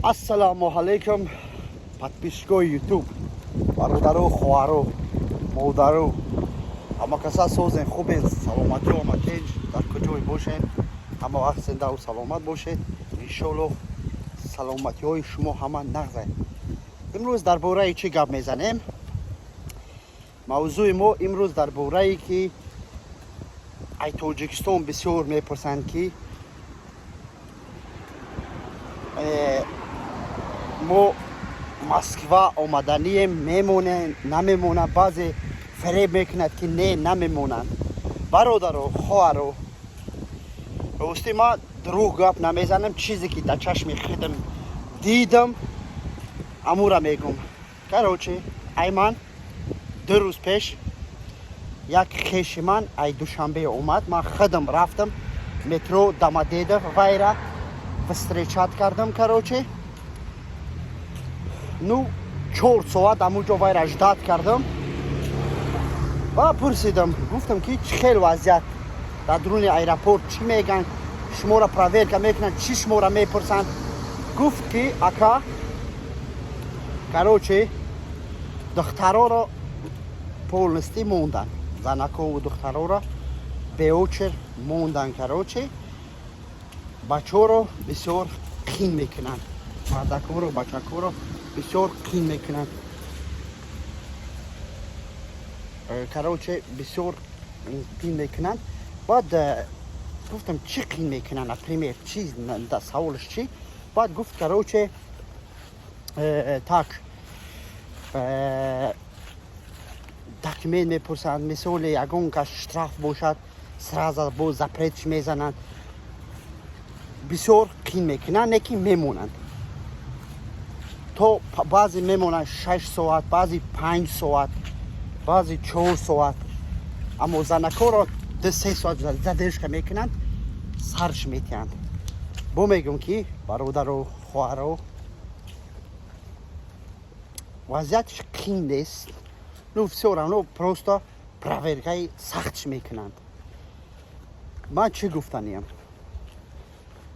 Ассалому алайкум, подписчикои Ютуб, бародару, хоҳару, модару, ҳама каса. Созен, хубен, саломатиё, ҳама тинҷ. Дар куҷое бошен, ҳама вақт зиндаву саломат бошед, иншоаллоҳ. Саломатиҳои шумо ҳама нағзай. Имрӯз дар бораи чӣ гап мезанем? Мавзӯи мо имрӯз дар бораи ки ай Тоҷикистон бисёр мепурсанд, ки мо Москва омаданием, мемонем, намемонам. Баъзе фиреб мекунад, ки не, намемонанд. Бародаро, хоҳаро, ростӣ ман дурӯғ гап намезанам. Чизе ки дар чашми худам дидам, амура мегум. Короче, ай ман 2 рӯз пеш як хеши ман ай Душанбе омад. Ман худам рафтам метро Домодедово, вайра встречать кардам. Короче, ну, 4 соат амуҷо вайра ждать кардам ва пурсидам, гуфтам, ки чӣ хел вазъият дар дуруни аэропорт, чӣ мегӯянд, шуморо проверка мекунанд, чӣ шуморо мепурсанд? Гуфт, ки ака, короче, духтароро полностью монданд, занакову духтароро без очередь мондан. Короче, бачаҳоро бисёр қин мекунанд, мардакоро, бачакоро бисёр қин мекунанд. Короче, бисёр қин мекунанд. Баъд гуфтам, чӣ қин мекунанд, например, чи, саволш чӣ? Баъд гуфт, короче, так, документ мепурсанд, мисоли ягон кас штраф бошад, сразу боз запретш мезананд. Бисёр қин мекунанд, не ки мемонанд. То баъзе мемонанд 6 соат, баъзе 5 соат, баъзе 4 соат, аммо занакоро 2-3 соат задержка мекунанд, сарш метиҳанд. Бо мегӯм, ки бародару хоҳаро, вазъиятш қин нест, ну, всё равно просто проверкаи сахтш мекунанд. Ман чӣ гуфтаниям?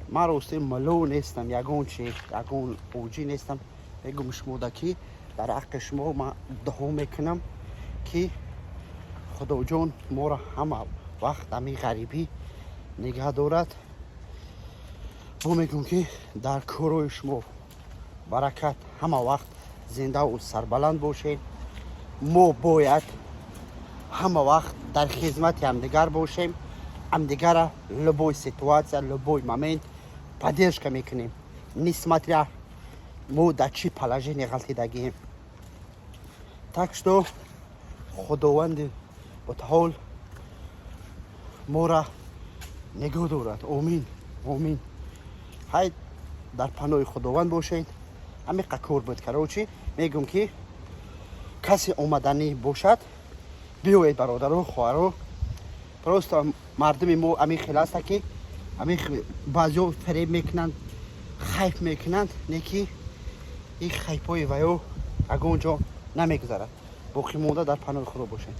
Ман рости мало нестам, ягон чи, ягон оҷӣ нестам. Мегӯм шумода, ки дар ҳаққи шумо ман дуо мекунам, ки Худоҷон моро ҳама вақт ҳамин ғарибӣ нигаҳ дорад. Бо мегӯм, ки дар корҳои шумо баракат, ҳама вақт зиндаву сарбаланд бошед. Мо бояд ҳама вақт дар хизмати ҳамдигар бошем, ҳамдигара любой ситуация, любой момент поддержка мекунем, несмотря мо дар чӣ положение ғалтидагием. Так что Худованди мутаол мора нигоҳ дорад. Омин, омин. Ҳай, дар паноҳи Худованд бошед. Ҳамиқа кор буд. Короче, мегӯм, ки касе омаданӣ бошад, биёед, бародару, хоҳаро. Просто мардуми мо ҳамин хел аста, ки ҳамин баъзеҳо фиреб мекунанд, хайф мекунанд, не ки ин хайфҳои ваё ягон ҷо намегузарад. Боқӣ монда дар паноҳи Худо бошед.